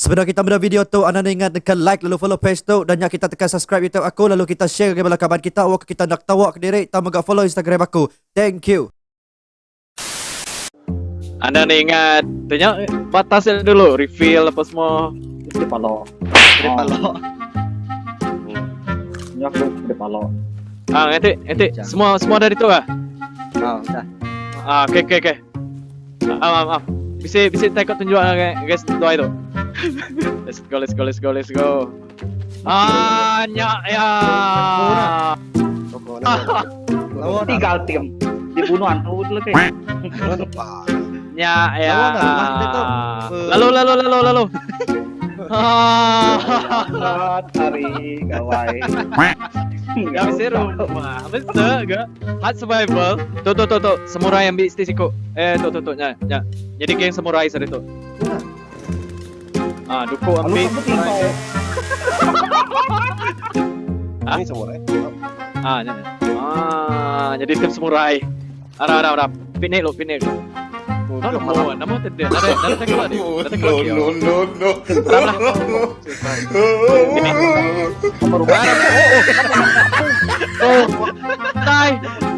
Sebedau kita meda video tu anang enda ingat nekan like lalu follow page tu dan nya kita tekan subscribe youtube aku lalu kita share ngagai bala kaban kita awakka kita enda ketawa kediri tau mega follow instagram aku. Thank you. Anang enda ingat tu nya batas nya dulu refill apa semua. Di palo. Di palo. Nya aku di palo. Ah nanti nanti semua semua dari tu ah. Ah dah. Ah okey okey okey. Ah, ah, ah. Bisa bisa tak kau tunjuk ah guys tuai tu. Let's go let's go let's go let's go. Ah nyak ya. Tinggal tim dibunuh hantu tu lagi. Nyak ya. Lalu lalu lalu lalu. Ah, hari gawai. Ya seru. Wah, betul ke? Hard survival. Tu tu tu tu, samurai ambil stick siku. Eh tu tu tu nya nya. Jadi geng samurai sari tu. Ah, duku ambil. Ah? Ini samurai. Ah, nya. Ah, jadi tim samurai. Arah arah arah. Pinik lo, pinik lo. Oh, nama nama tadi. Ada ada tak keluar dia. Ada keluar dia. No no no. Oh, tai.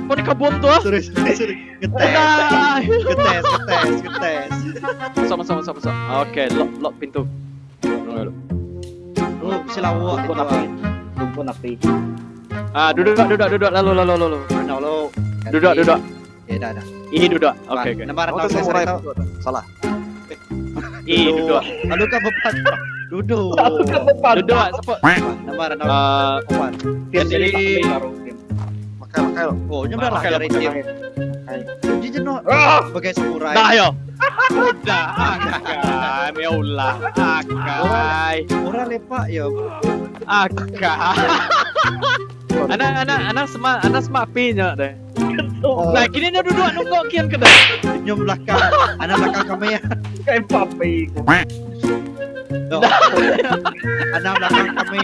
Kau ni kau bom tu ah? Sorry sorry sorry. Ngetes. Tai. Ngetes ngetes ngetes. Masuk masuk masuk masuk. Okay, lock lock pintu. Oh, mesti lawak Rumpun itu. api. Rumpun api. Ah, duduk duduk duduk lalu lalu lalu. Renau lo. Duduk duduk. Ya dah dah. Ini duduk. Okey okey. Nama Oh, renau tu saya samurai. tahu. Salah. Ini duduk. Lalu kan bepat. Duduk. Duduk siapa? Nama renau. Ah, Opan. Jadi- Makan makan lo. Oh, nya dah lah Makan, dari makan, tim. Dia jenuh sebagai samurai. dah yo. Udah, akai, meulah, akai, Orang lepak ya. akai. Anak anak anak semak anak semak api nya deh. Nah, kini nya duduk nunggu kian kedai. Nyom belakang. Anak belakang kami ya. Kayak papi. Tuh. Anak belakang kami.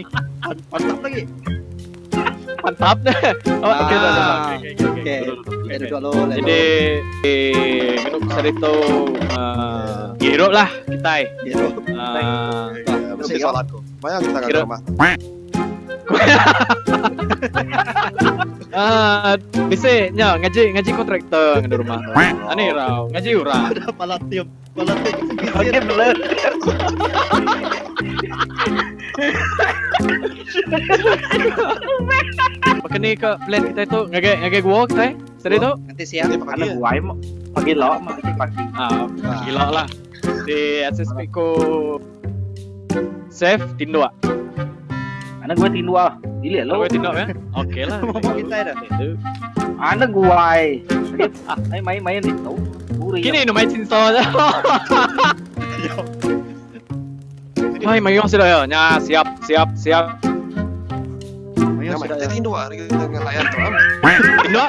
Mantap lagi. Mantap deh. Oh, okey dah dah. Ah, Okey okey Okey. okey. Kita duduk lo. Jadi eh genuk cerita uh, hirup lah kita. Gitu. Uh, Mesti salat ko. Banyak kita kat Kira- rumah. Ah, bisa nya ngaji ngaji kontraktor di rumah. Ani rau, ngaji urang. Ada pala tiup. Pala tiup. Okey, blur. Pakai ni ke plan kita itu ngagai ngagai gua kita. Seri tu. Nanti siang. Nanti pagi. Anak gua mau pagi lo, pagi pagi. Ah, gila lah. Di SSP ko save tindua. Anak gua tindua. Gila lo. Lo tindua ya? Okey lah. Ngomong kita dah. Anak gua. Main main main itu. Kini nu main cinta je. Hai, mayu sudah ya. Nya, siap, siap, siap. Mayo Nama sudah kita ya. tinduk hari kita dengan layan tu. am. Tindua.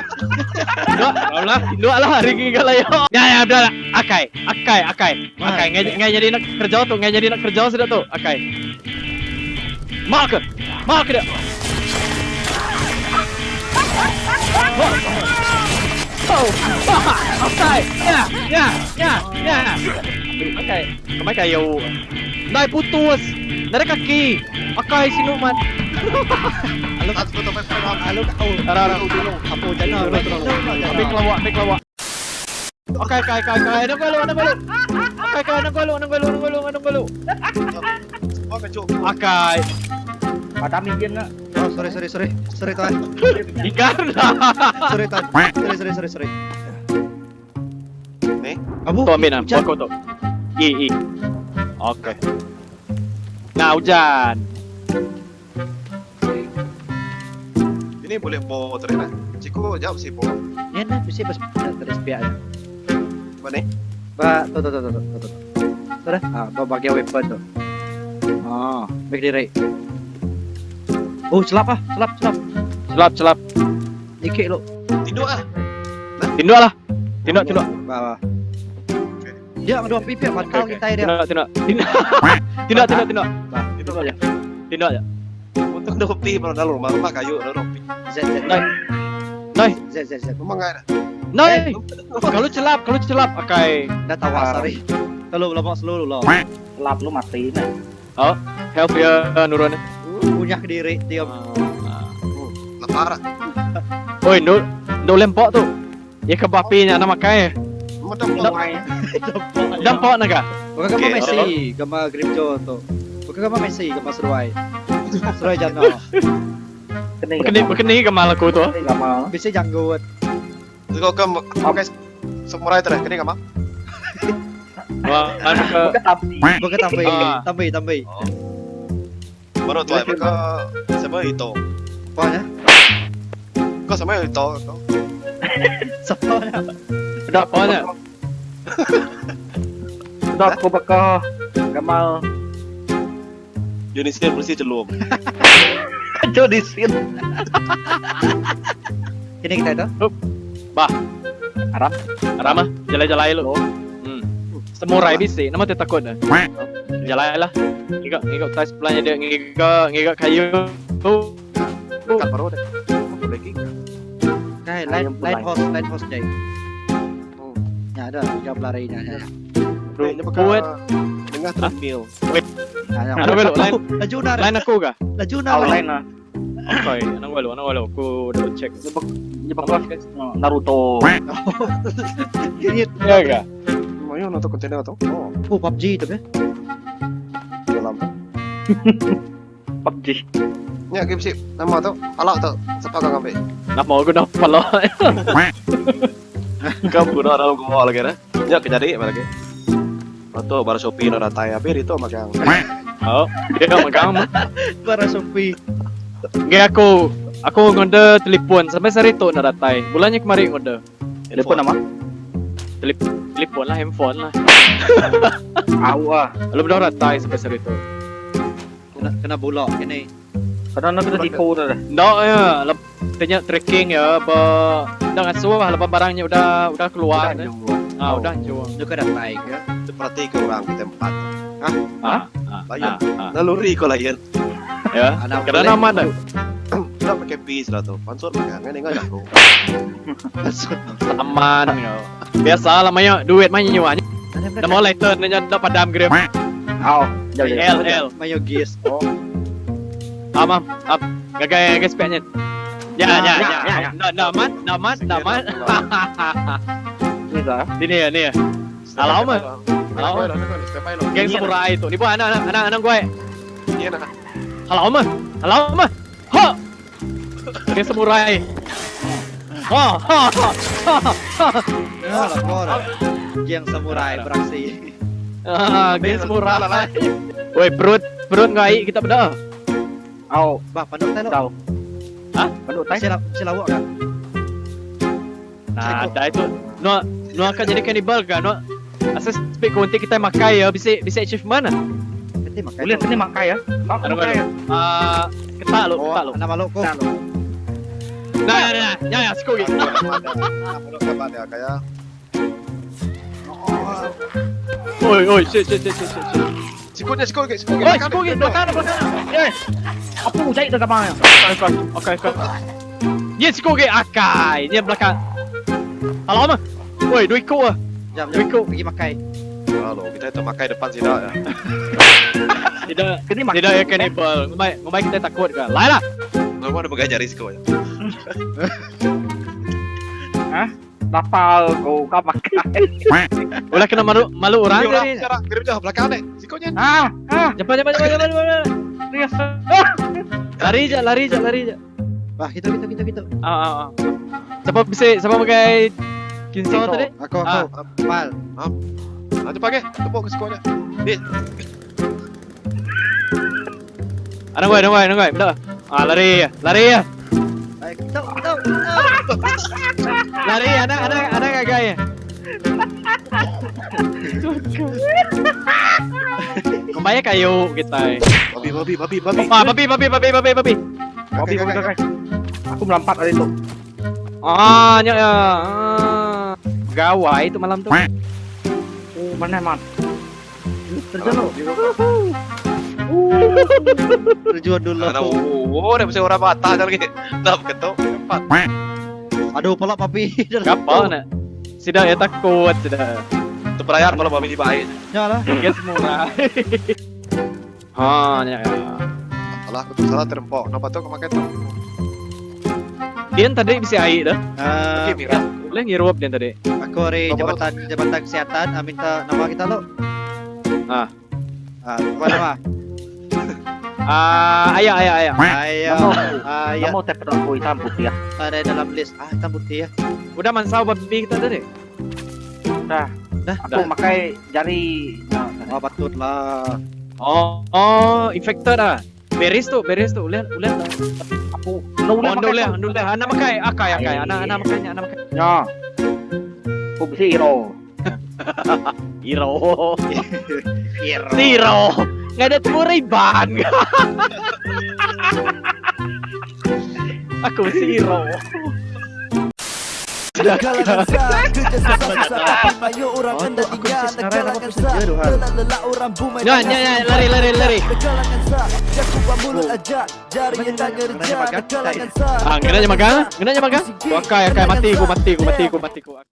Tindua. Lah, tindua lah hari ini kalau ya. Ya, ya, udah lah. Akai, akai, akai. Akai, ngai ngai jadi nak kerja tu, ngai jadi nak kerja sudah tu. Akai. Mak ke? Mak ke dia? Oh, akai. Ya, ya, ya, ya. Akai. Kemai kayu. Nai putus. Nari kaki. Akai sinuman. Tak tu tu tu. Alu kau. Ara, ara. Apa jana? Ambil kelawak, ambil kelawak. Okey, okey, okey, okey. Anong galo, anong galo. Okey, okey, anong galo, anong galo, anong galo, anong galo. Semua kecuk. Akai. Padam izin lah. Oh, sorry sorry sorry. Sorry tuan. Ikan lah. Sorry tuan. Sorry sorry sorry sorry. Ni. Abu. Tu ambil nah, hujan. buat kau tu. I, I. Okey. Nah, hujan. Ini boleh bawa terus lah. Ciku jauh sih bawa. Ya nah, bisa bas terus pihak ya. Mana ni? Ba, tu tu tu tu tu tu. Tu dah. Ah, ba bagian weapon tu. Ah, back direct. Oh, celap ah, celap celap. Celap, celap. Dikit lo. Tinduk ah. Tinduk lah. Tinduk, tinduk. Ba, ba. Dia dua pipi bakal Okey, kita dia. Tinduk, tinduk. Tinduk. Tinduk, tinduk, tinduk. Tinduk aja. Tinduk aja. Untung dah kopi baru dalam rumah rumah kayu dah kopi. Z Z. Noi. Noi. Z Z Z. Memang ada. Noi. Kalau celap, kalau celap akai. Dah tawa sorry. Lalu lama slow dulu. Lap lu mati nah. Oh, health ya nurun. Punya kediri tiap. Lapar. Oi, nu nu lempok tu. Ya ke bapi nya nama makai. Dampok naga. Bukan gambar Messi, gambar Grimjo tu. Bukan gambar Messi, gambar seruai. Seruai jana. Bekeni bekeni gambar aku tu. Gambar. Bisa janggut. Kau ke pakai samurai tu keni gambar. Wah, bukan tambi. Bukan tambi, tambi, tambi. Baru tu ai bukan siapa itu. Apa nya? Kau sama itu kau. Siapa nya? Dah apa nya? Dah aku bakal gamal Johnny bersih celum. Johnny Sin. Kini kita itu. Bah. Aram. Aram ah. Jalan-jalan lu. Samurai bisi, nama tu takut dah. Jalan lah. Ngiga ngiga utai sebelahnya dia ngiga ngiga kayu. Dekat baru deh. Lagi. Kai line line host line host jai. Ya ada, jawab lari nya nya. Buat tengah treadmill. Ada belok line. Laju nar. Line aku kah? Laju nar. Line lah. Okay, anang walo, anang walo. Aku double check. Dia bakal Naruto. Ini ya kah? Mau nonton kontainer tu? Oh, oh PUBG tu ke? Dalam. PUBG. Ni game sip. Nama tu, alak tu. Siapa kau ambil? Nama aku dah palak. Kau guna dalam gua lagi dah. Ni aku jadi apa lagi? Atau baru Shopee nak datang apa itu magang. Oh, dia magang mah. Baru Shopee. Nggak aku aku ngorder telefon sampai sehari tu nak datang. Bulannya kemarin ngorder. Telefon nama? Telefon lah, handphone lah. Au ah. Lalu dah datang sampai sehari tu. Kena kena bulok kini. Karena nak kena tipu dah. Ndak ya, lep tanya tracking ya apa dah ngasuh lah lepas barangnya udah udah keluar. Ah, udah jual. Juga datang ke. Seperti ke orang kita empat. Hah? Hah? Layan. Naluri kau layan. Ya. Karena nama dah. Dah pakai bis lah tu. Pansut makan kan enggak jago. Aman kau. Biasa lah maya duit maya nyewa. Nama lighter nanya dah padam grip. Au. L L. Mayo gis. Oh. Am am am. Gagai gagai speknya. Ya ya ya. Nak nak man, nak man, nak man. Ni dah. Ni ya ni ya. Alau mah. Alau. Geng samurai tu. Ni buat anak anak anak gue. Ni nak. Halau mah. Halau mah. Ha. Geng samurai. Ha ha ha. Ya lah Geng samurai beraksi. Ah, geng samurai. Woi, perut perut ngai kita beda. Au, bah panduk tai lo. Hah? Panduk tai. Sila sila kan. Nah, dah itu. No, no akan jadi kanibal kan? No. Asal speak konti kita makai ya, bisa bisa achievement ah. Boleh kena makai ya. Makai. Ah, ketak lo, ketak lo. Nama lo kok. Nah, nah, nah, ya, ya, sekali. Nama kabar dia kaya. Oi, oi, shit, shit, shit, shit, shit. Sikutnya, sikut, sikut. Oi, sikut, belakang, belakang. Eh, apa mu cari dekat mana? Okey, okey, okey. Ni sikut ke akai, ni belakang. Halo mah. Oi, dua ikut ah. Jam, jam. Dua ikut pergi makai. Halo, kita itu makai depan sini ya. Tidak, tidak ya cannibal. Ngomai, ngomai kita takut ke? Lai lah. Ngomai ada pegang jari sikut ya. Hah? Napal kau kau makai. Ulah kena malu malu orang tadi. Kirim jauh belakang deh. Sikutnya. Ah, ah. Cepat cepat cepat cepat cepat. Serius. Lari je, lari je, lari je. Wah, gitu gitu gitu gitu. Ah, ah, ah. Siapa bisa siapa pakai kinso tadi? Aku aku. Pal. Ah. Ah, cepat ke. Tepuk ke sikutnya. Ni. Ada gue, ada gue, ada gue. Bentar. Ah, lari, lari ya. Ayo, kita, kita, kita. Lari, ada, ada, ada gak ya? Kembali kayu kita. Babi, babi, babi, babi. Ah, babi, babi, babi, babi, babi. Babi, babi, babi. Aku melompat dari itu. Ah, ya, ya. Ah. Gawai itu malam tuh. Oh, mana man? Terjun lo. Terjun dulu. Oh, dah mesti orang patah lagi. Dah ketuk empat. Aduh, pelak papi. Kapal nak. Sudah ya takut sudah. Teperayar bala babi dibai. Nya lah. Gas murah. Ha nya ya. Salah aku tu salah terempok. Napa tu aku makai tu? Dian tadi bisi ai dah. Ah, Okey mirah. Boleh ngirup dian tadi. Aku ari jabatan jabatan kesihatan ah, minta nama kita lo. Ah. Ah, apa nama? Ah, aya aya aya. Ayo. Ayo. Nama utai peda aku hitam putih ah. Ada dalam list. Ah, hitam putih ya. Udah mansau babi kita tadi. Dah. Dah. Aku makai jari. Oh, patut lah. Oh, oh, infected ah. Beres tu, beres tu. Ulih, ulih. Aku no Oh, anda ulih, anda ulih. Ana makai, akai, akai. Ana, ana makai nya, ana makai. Nya. Aku bisi iro. Iro. Iro. Zero. Nggak ada temu riban. Aku zero. Nya, nya, nya, lari, lari, lari. Ah, kena nya magang, kena nya magang. Ku akai, akai mati, ku mati, ku mati, ku mati, ku.